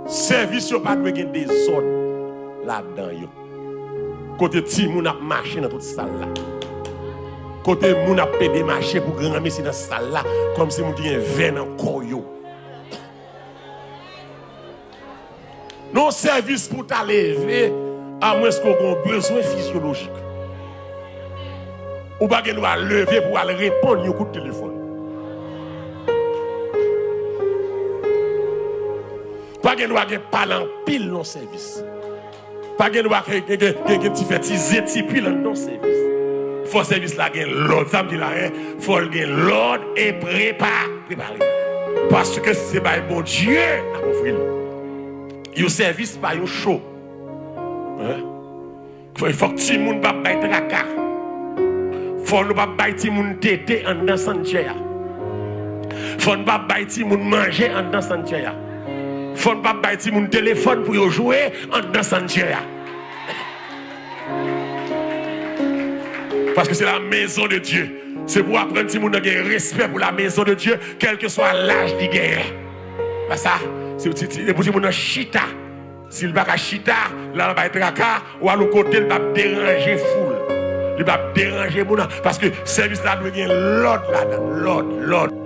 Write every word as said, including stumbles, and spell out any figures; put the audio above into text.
Sèvis yo pa dwe gen dezòd ladan yo. Kote timoun ap mache nan tout sal la. Kote moun ap pede mache pou granmesi nan sal la, kòmsi moun ki gen vè nan kò yo. Non, sèvis pou ta leve, amwenske w gen yon bezwen fizyolojik. Ou pa gen dwa leve pou al reponn yon kout telefòn. Pa gen dwa gen pale anpil nan sèvis. Pa gen dwa gen, gen, gen, gen, gen ti fè ti zen ti pil anndan sèvis. Fò sèvis la gen lòd. Sa m di la, en, fò l gen lòd e prepa, prepare. Paske se bay Bondye n ap ofri l. Yon sèvis pa yon cho. En? Fò, fòk timoun pa bay traka. Fò nou pa bay timoun tete anndan santyè a. Fò n pa bay timoun manje anndan santyè a. Fò n pa bay timoun telefòn pou yo jwe anndan santyè a. Paske se la maison de Dieu. Se pou aprann timoun nan gen respè pou la maison de Dieu, kèlkeswa laj li genyen. Pa sa, se ti, ti, se pou timoun nan chita. Si l pa ka chita, l al bay traka, ou al yon kote, l p ap deranje foul. Li p ap deranje moun nan. Paske sèvis la dwe gen lòd ladan l, lòd, lòd.